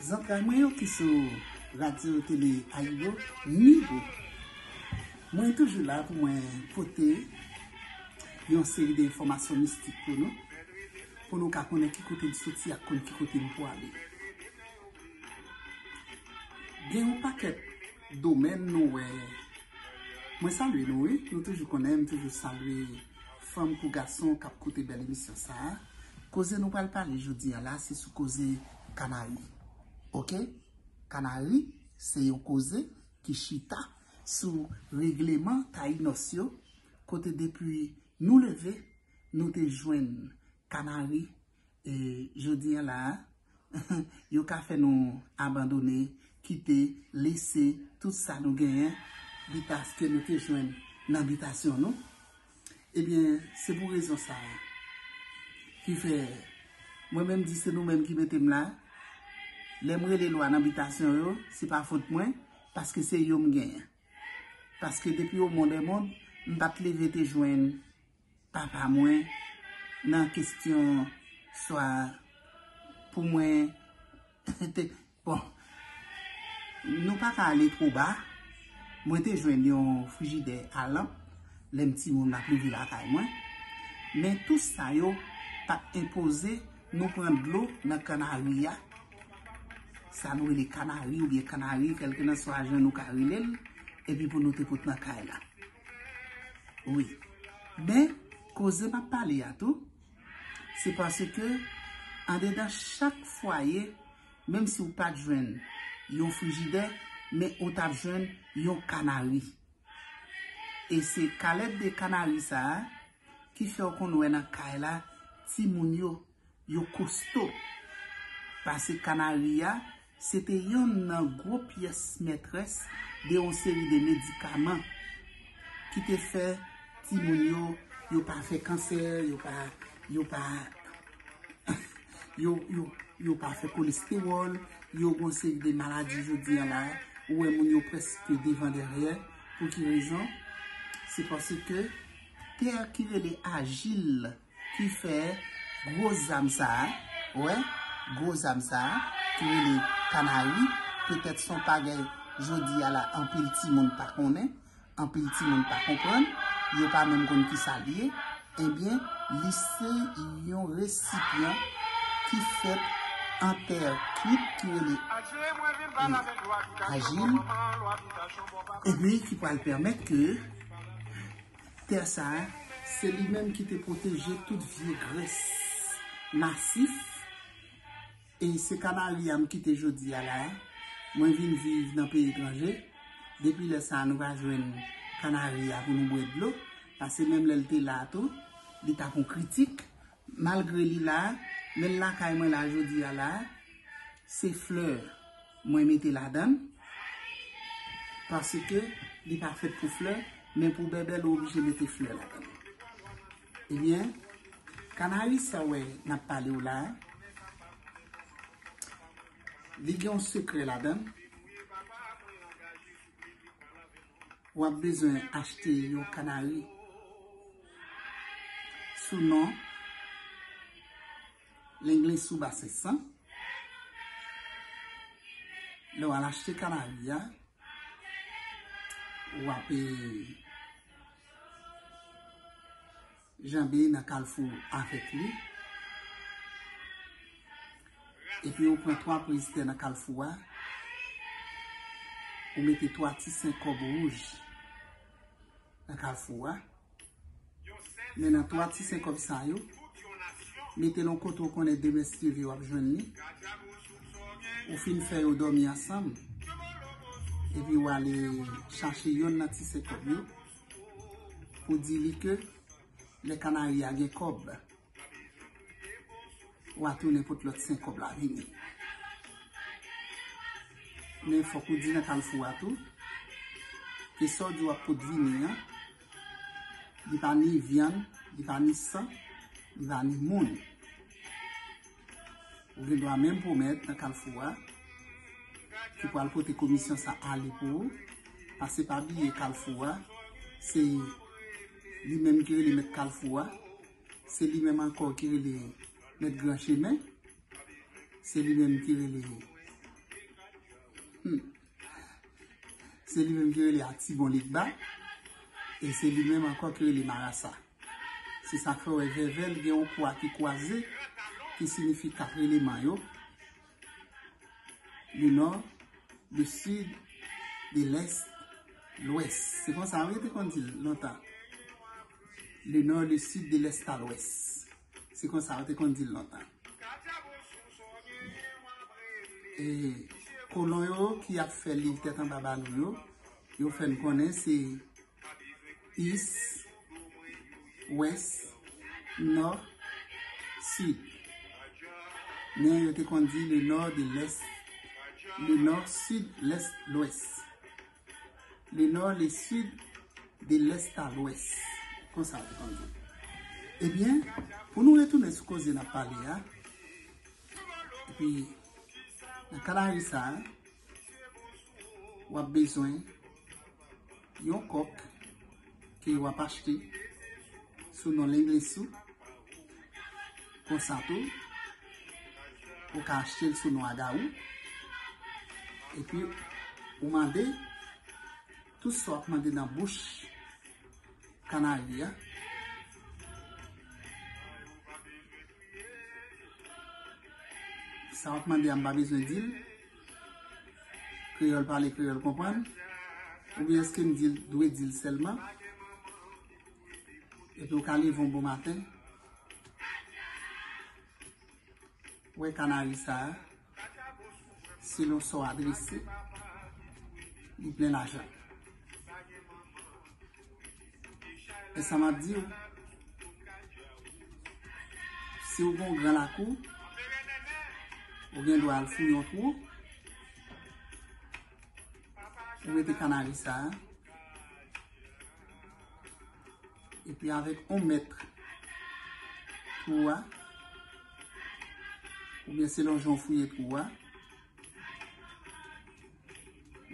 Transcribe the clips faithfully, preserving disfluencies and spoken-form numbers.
Zantray mwen yo ki sou radyo tele Ayibo, Nibo. Mwen toujou la pou mwen pote yon seri de enfòmasyon mistik pou nou, pou nou ka konnen ki kote n soti ak konn ki kote n pwale. Gen yon pakèt domèn nou wè. Mwen salye nou, wi. Nou toujou konnen, m toujou salye fanm kou gason k ap koute bèl emisyon sa a. Koze nou pral pale jodi a la, se sou koze Kanari. Oke? Kanari, se yon koze ki chita sou regleman Tayinòs yo, kote depi nou leve, nou te jwenn Kanari, e jodi a la a, yo ka fè nou abandone, kite, lese tout sa nou genyen, bita ke nou te jwenn nan bitasyon nou. Ebyen, se pou rezon sa a ki fè mwen menm di se nou menm ki mete m la. Lè m rele lwa nan bitasyon yo, se pa fot mwen, paske se yo m genyen. Paske depi o mond e mond, m pa t leve te jwenn papa mwen nan kesyon swa pou mwen te, bon, nou pa ka ale two ba. Mwen te jwenn yon frijidè a lanp lè m timoun m ap rive lakay mwen. Men tou sa yo pa t enpoze nou pran dlo nan Kanari a. Sa nou rele Kanari oubyen Kanari, kèlkelanswa jan nou ka rele l, epi pou nou te pot nan kay la. Wi. Men, koze m ap pale a tou, se paske andedan chak fwaye, menm si w pa t jwenn yon frijidè, men ou t ap jwenn yon kanari. E se kalèt de kanari sa a ki fè w konn wè nan kay la, timoun yo, yo kosto. Pase kanari a, se te yonn nan gwo pyès mètrès de yon seri de medikaman ki te fè timoun yo, yo pa fè kansè, yo pa, yo pa, yo, yo, yo pa fè kolestewòl, yo gon seri de maladi jodi a la, ou wè moun yo prèske devan dèyè, pou ki rezon? Se paske tè ki rele ajil ki fè gwo zam sa a, wè, gwo zam sa a, ki rele kanari, petèt se yon bagay jodi a la anpil timoun pa konnen, anpil timoun pa konprann, yo pa menm konn ki sa l ye, ebyen, li se yon resipyan ki fèt an tè kwit ki rele, e, ajil, epi ki pral pèmèt ke tè sa a, se li menm ki te pwoteje tout vye grès masif. E se kanari a m kite jodi a la a. Mwen vin viv nan peyi etranje. Depi lè sa a, nou pa jwenn kanari a pou nou bwè dlo. Paske menm lè l te la a tou, li t ap yon kritik. Malgre li la, men l lakay mwen la jodi a la, se flè mwen mete ladan l, paske li pa fèt pou flè, men pou bèbèl ou oblije mete flè ladan l. Ebyen, kanari sa w wè n ap pale w la, li gen yon sekrè ladan l. W ap bezwen achte yon kanari sou non Lenglen sou Basen San. Lè w al achte kanari a, w ap, e, janbe nan kalfou avèk li. Epi ou pran twa priz tè nan kalfou a. Ou mete twa ti senkòb wouj nan kalfou a. Men nan twa ti senkòb sa yo, mete l yon kote ou konnen demen si Dye vle w ap jwenn li. Ou fin fè yo dòmi ansanm. Epi w ale chache yonn nan ti senkòb yo pou di li ke lè kanari a gen kòb, w a tounen pot lòt senkòb la vini. Men fòk ou di nan kalfou a tou, ke sa w di w ap pot vini an, li pa ni vyann, li pa ni san, li pa ni moun. Ou gen dwa menm pwomèt nan kalfou a, ki pral pote komisyon sa ale pou ou, paske pa bliye kalfou a, se li menm ki rele mèt kalfou a, se li menm ankò ki rele mèt gran chemen, se li menm ki rele Hmm. Se li menm ki rele Atibon Legba, e se li menm ankò ki rele Marasa. Se sa k fè w wè Vèvèl gen yon kwa ki kwaze, ki siyifi kat eleman yo. Le nò, le sid, de lès, lwès. Se konsa yo te konn di l lontan. Le nò, le sid, de lès a lwès. Se konsa yo te konn di l lontan. E kolon yo ki ap fè liv tèt anba ba nou yo, yo fè n konnen se is, wès, nò, sid. Men yo te konn di le nò, de lès, le nò, sid, lès, lwès. Le nò, le sid, de lès a lwès. Konsa yo te konn di. Ebyen, pou nou retounen sou koze n ap pale a, epi nan Kanari sa a, w ap bezwen yon kòk ke w ap achte sou non Lenglesou. Konsa tou, ou ka achte l sou non Agawou. Epi, ou mande tout sa w ap mande nan bouch Kanari a. Sa w ap mande a, m pa bezwen di l. Kreyòl pale, kreyòl konprann. Oubyen èske m di l, dwe di l sèlman? Epi w ka leve yon bon maten, wè Kanari sa a, selon sa w adrese, li plen lajan. E sa m ap di w, si w gen yon gran lakou, ou gen dwa al fouye yon twou, ou mete Kanari sa a, epi avèk yon mèt twou a, oubyen selon jan w fouye twou a,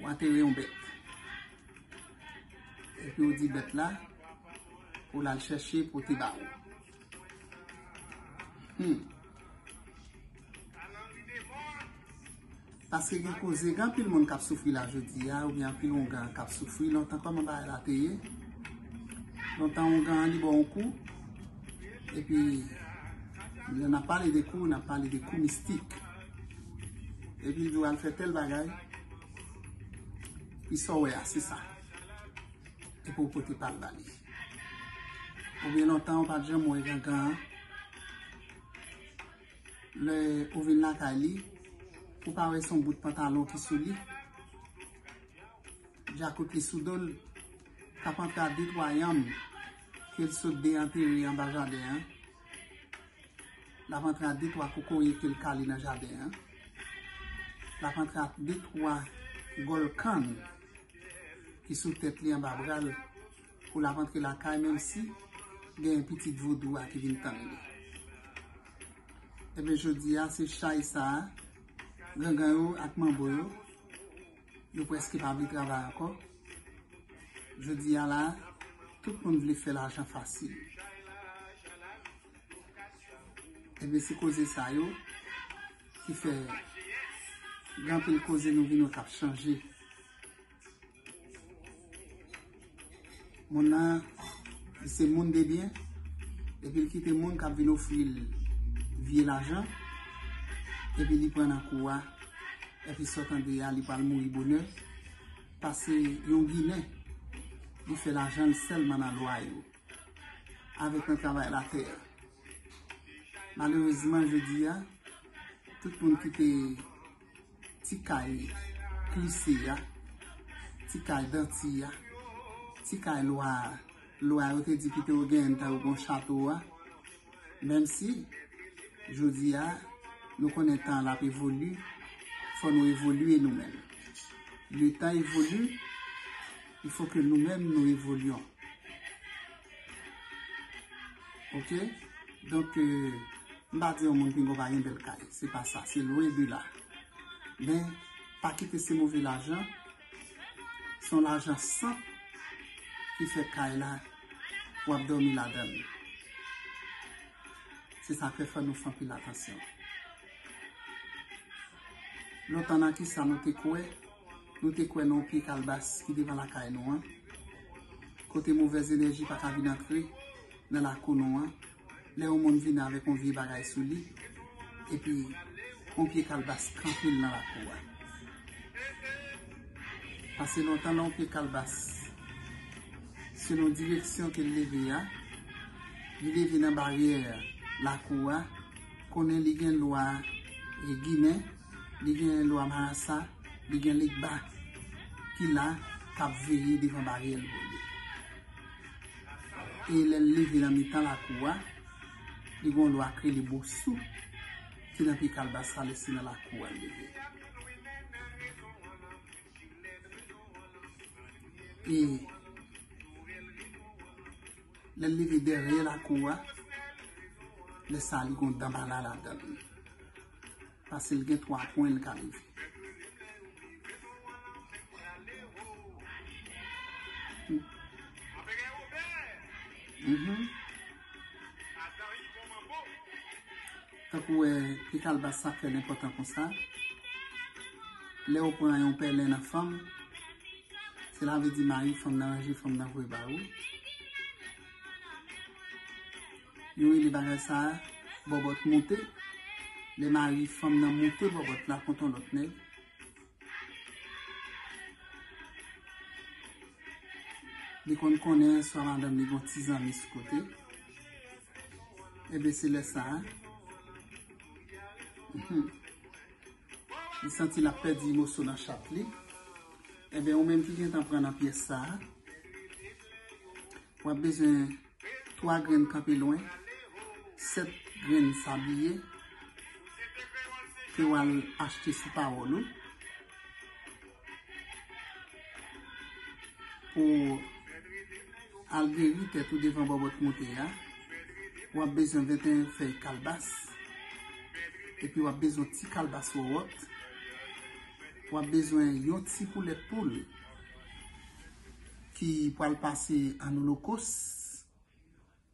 ou antere yon bèt. Epi ou di bèt la pou l al chèche pote ba ou. Hmm. Paske gen koze, gen anpil moun k ap soufri la jodi a, oubyen anpil oungan k ap soufri. Lontan kòman bagay la te ye? Lontan oungan an li ba w yon kou, epi lè n ap pale de kou, n ap pale de kou mistik. Epi l di w al fè tèl bagay, epi sa w wè a, se sa. Epi w pote pa l ba li. Oubyen lontan ou pa t janm wè gangan an. Lè ou vin lakay li, ou pa wè se yon bout pantalon ki sou li. Djakout li sou do l, k ap antre ak de twa yanm ke l sot deyantere anba jaden an. L ap antre ak de twa kokoye ke l kale nan jaden an. L ap antre ak de twa gòl kann ki sou tèt li anba bra l pou l ap antre lakay, menm si gen pitit vodou a ki vin tann li. Ebyen, jodi a, se chay sa a, gangan yo ak manbo yo, yo prèske pa vle travay ankò. Jodi a la, tout moun vle fè lajan fasil. Ebyen, se koze sa yo ki fè gen anpil koze nou vin wè k ap chanje. Moun nan, li se moun de byen, epi l kite moun k ap vin ofri l vye lajan, epi li pran nan kou a, epi sa w tande a, li pral mouri bonè, pase yon Ginen, li fè lajan l sèlman nan lwa yo, avèk nan travay latè a. Malerezman, jodi a, tout moun ki te ti kay klise a, ti kay danti a, ti kay lwa a, lwa yo te di kite yo genyen tankou yon chato a, menm si, jodi a, nou konnen tan an l ap evolye, fò nou evolye nou menm. Le temps évolue, il faut que nous-mêmes nous évoluions. Ok? Donk, euh, m pa di yon moun pinga w pa gen bèl kay. Se pa sa. Se lwen de la. Men, pa kite se move lajan. Se yon lajan san ki fè kay la, w ap dòmi ladan l. Se sa k fè fò nou fè anpil atansyon. Lontan nan kisa nou te kwè? Nou te kwè nan yon pye kalbas ki devan lakay nou an, kote movèz enèji pa ka vin antre nan lakou nou an, lè yon moun vin avèk yon vye bagay sou li, epi yon pye kalbas kanpe l nan lakou a. Pase lontan nan yon pye kalbas, selon direksyon ke l leve a, li leve nan baryè lakou a, konnen li gen lwa, e, Ginen, li gen lwa Marasa, li gen Legba ki la, k ap veye devan baryè l pou li. E lè l leve nan mitan lakou a, li gen yon lwa k rele Bosou ki nan pye kalbas sa, lè se nan lakou a l leve. E lè l leve dèyè lakou a, lè sa a li gen yon danbala ladan l. Pase l gen twa pwen l ka leve. Hmm. Mhm. Tankou wè, pye kalbas sa fè l enpòtan konsa. Lè w pran yon pèlen nan fanm, sela vle di mari fanm nan ranje fanm nan voye ba ou. Yo rele bagay sa a bòbòt moute. Lè mari fanm nan moute bòbòt la kont yon lòt nèg, li konn konnen swa madanm li gon ti zanmi sou kote. Ebyen, se lè sa a, mhm, li santi l ap pèdi moso nan chat li. Ebyen, ou menm ki gentan pran nan pyès sa a, w ap bezwen twa grenn kanpe lwen, sèt grenn sabliye ke w al achte sou pawòl ou, pou al geri tèt ou devan bòbòt moute a. W ap bezwen venteyen fèy kalbas, epi w ap bezwen ti kalbas wòwòt. W ap bezwen yon ti poulèt poul ki pral pase an olokos,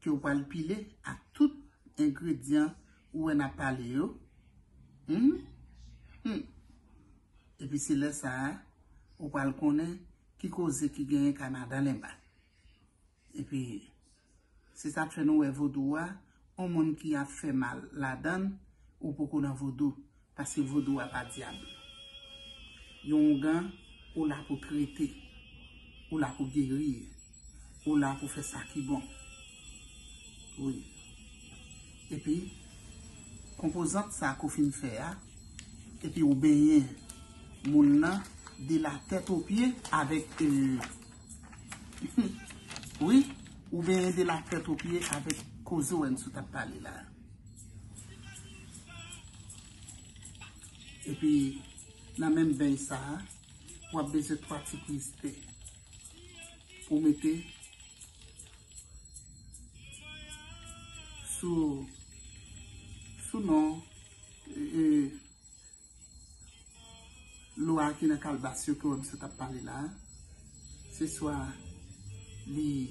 ke w pral pile ak tout engredyan ou wè n ap pale yo. Hmm? Hmm. Epi se lè sa a, ou pral konnen ki koze ki genyen kay madan Lenba. Epi, se sa k fè nou wè vodou a, yon moun ki ap fè mal ladan l, ou poko nan vodou. Paske vodou a pa dyab. Yon ougan, ou la pou trete, ou la pou geri, ou la pou fè sa ki bon. Wi. Epi, konpozant sa ke w fin fè a, epi ou benyen moun nan de la tèt o pye avèk, euh, wi, ou benyen de la tèt o pye avèk koze w wè m sot ap pale la. Epi, nan menm beny sa a, w ap bezwen twa ti priz te pou mete sou, sou non, e, e, lwa ki nan kalbas yo ke w wè m sot ap pale la a. Se swa li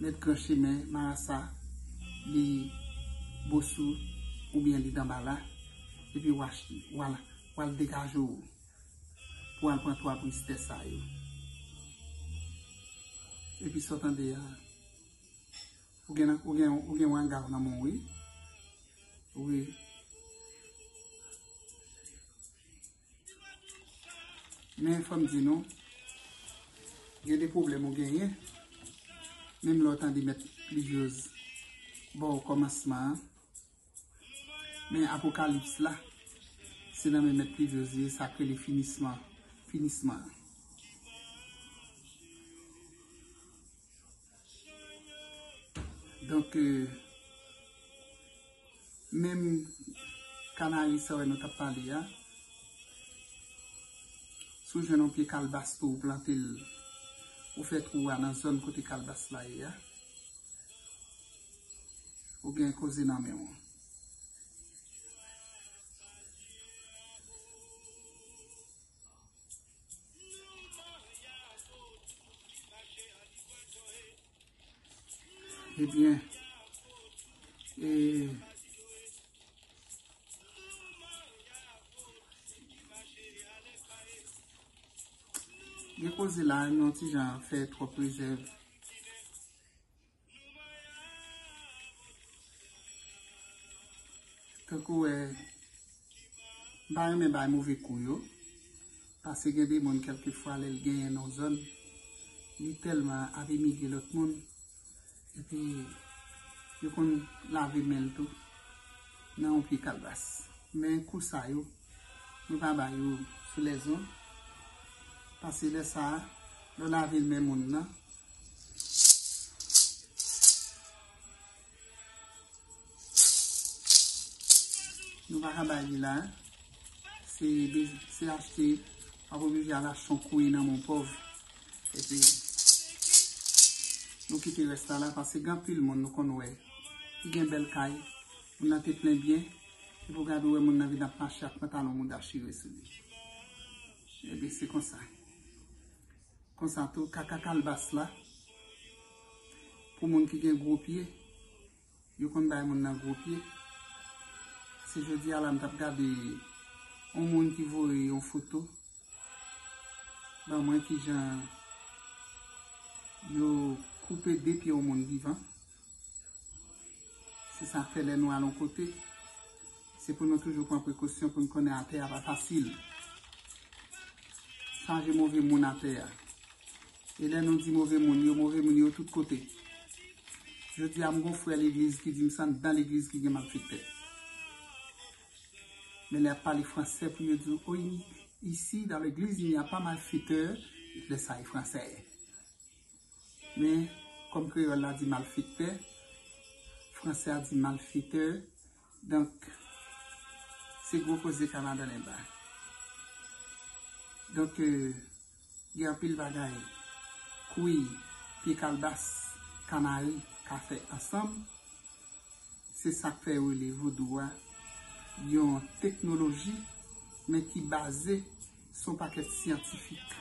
nèt gran chemen, marasa, li bosou, oubyen li danbala, epi w al, w al degaje w pou w al pran twa priz te sa yo. Epi sa w tande a, ou gen, ou gen, ou gen wanga w nan men w, wi. Wi. Men fò m di nou, gen de pwoblèm ou genyen, menm lè w tande mèt Plivyòz ba w kòmansman an, men apokalips la, se nan men mèt Plivyòz li ye, sa k rele finisman, finisman an. Donk, euh, menm kanari sa wè nou t ap pale a, si w jwenn yon pye kalbas tou, ou plante l, ou fè twou a nan zòn kote kalbas la ye a, ou gen koze nan men w. Ebyen, e, Koze la, nou ti jan fè twòp rezèv. Tankou wè, m pa renmen bay move kou yo. Paske gen de moun, kèlkefwa, lè l genyen nan zòn, li tèlman ap imilye lòt moun. Epi, yo konn lave men l tou nan yon pye kalbas. Men kou sa yo, nou pa ba yo sou lèzon. Paske lè sa a, lè w lave men moun nan, nou pa ka bay li la. Se de, se achte, w ap oblije al achte yon kouye nan men yon pòv. Epi, nou kite rès la la, paske gen anpil moun nou konn wè ki gen bèl kay, moun nan te plen byen, epi w gade w wè moun nan vin ap mache ak pantalon mouda chire sou li. Ebyen, se konsa. Konsa tou, kaka kalbas la, pou moun ki gen gwo pye, yo konn bay moun nan gwo pye. Se jodi a la m t ap gade yon moun ki voye yon foto ban mwen kijan yo koupe de pye yon moun vivan. Se sa k fè lè nou al yon kote, se pou nou toujou pran prekosyon pou n konnen atè a pa fasil. Chaje move moun atè a. E lè nou di move moun yo, move moun yo tout kote. Jodi a, m gon frè legliz ki di m se anndan legliz ki gen malfektè. Men lè y ap pale fransè pou yo di, oh, ici, dans l'église, il n'y a pas malfaiteur, lè sa e fransè. Men, kòm kreyòl la di malfektè, fransè a di malfetè, donk, se gwo koze ka madan Lenba. Donk, euh, gen anpil bagay, kwi, pye kalbas, kanari ka fè ansanm. Se sa k fè yo rele vodou a yon teknoloji, men ki baze sou yon pakèt syantifik.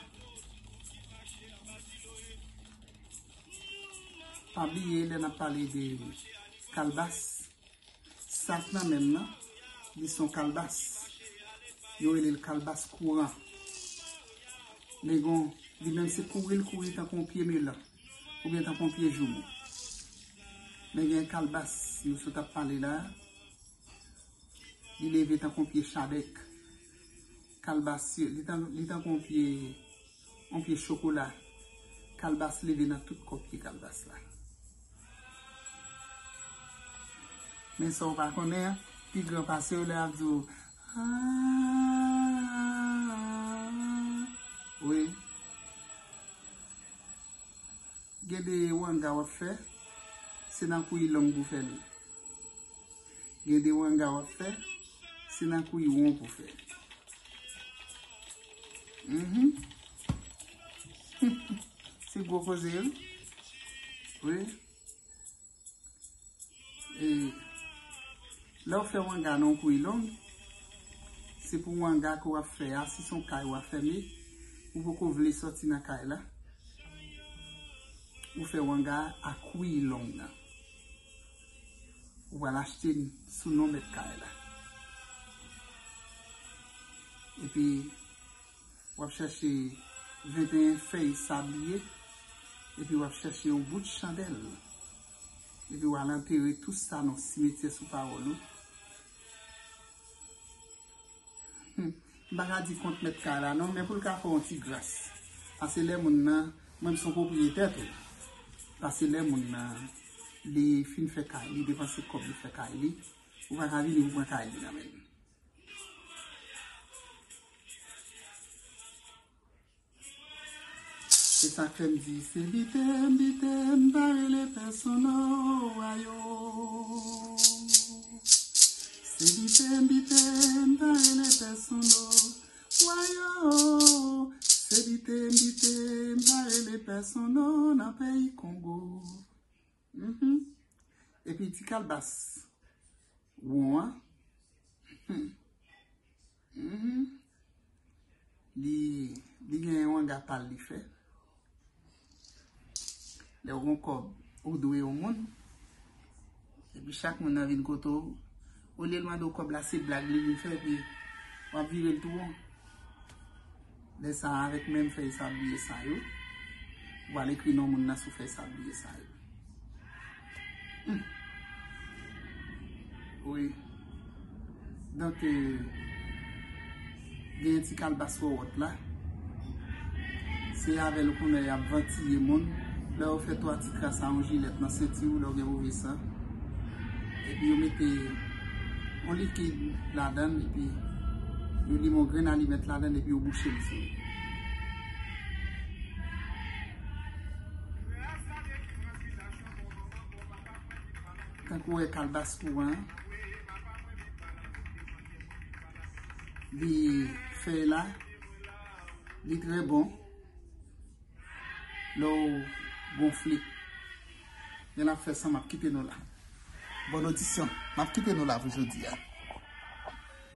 Pa bliye, lè n ap pale de kalbas, sa k nan men m nan, li se yon kalbas. Yo rele l kalbas kouran. Men gon, li menm se kouri l kouri tankou yon pye melon, oubyen tankou yon pye joumou. Men gen kalbas, nou sot ap pale la, li leve tankou yon pye chadèk. Kalbas, li tan-, li tankou yon pye, yon pye chokola. Kalbas leve nan tout kò pye kalbas la. Men sa w pa konnen an, pi gran pase w lè y ap di w, ah, wi. Gen de wanga w ap fè, se nan kouyi long pou fè l. Gen de wanga w ap fè, se nan kouyi won pou fè. Mhm. Se gwo koze, wi. Wi. E, lè w fè wanga nan yon kouyi long, se pou wanga ke w ap fè a, si se yon kay w ap fèmen, ou poko vle sòti nan kay la, ou fè wanga a kouyi long nan. Ou pral achte l sou non mèt kay la. Epi, w ap chèche venteyen fèy sabliye, epi w ap chèche yon bout chandèl, epi w al antere tou sa nan simetyè sou pawòl ou. Hmm. M pa ka di kont mèt kay la non, men pou l ka fè w yon ti gras. Paske lè moun nan, mwen m se yon pwopriyetè tou. Paske lè moun nan, li fin fè kay li, depanse kòb li fè kay li, ou pa ka vini pou pran kay li nan men l. Se sa k fè m di, se bite m, bite m, pa rele pèsonn o, wayo. Se bite m, bite m, pa rele pèsonn o, wayo. Se bite m, bite m, pa rele pèsonn o, nan peyi Kongo. Mhm. Epi ti kalbas won an. Hmm. Mhm. Li, li gen yon wanga pa l li fè. Lè w gon kòb, ou dwe yon moun. Epi chak moun nan vin kote w. Olye l mande w kòb la, se blag li vin fè, epi w ap vire l tou won. Lè sa a, avèk menm fèy sabliye sa yo, ou al ekri non moun nan sou fèy sabliye sa yo. Hmm. Wi. Donk, euh, gen yon ti kalbas wòwòt la. Se avè l ou konnen y ap vantiye moun. Lè yo fè twa ti kras a yon jilèt nan senti w, lè w gen move san. Epi yo mete yon likid ladan l, epi yo lime yon grenn alimèt ladan l, epi yo bouche l sou. Tankou w wè kalbas kouran an, li fèy la, li trè bon. Lè w gonfle, men l ap fè san, m ap kite nou la. Bòn odisyon, m ap kite nou la pou jodi a.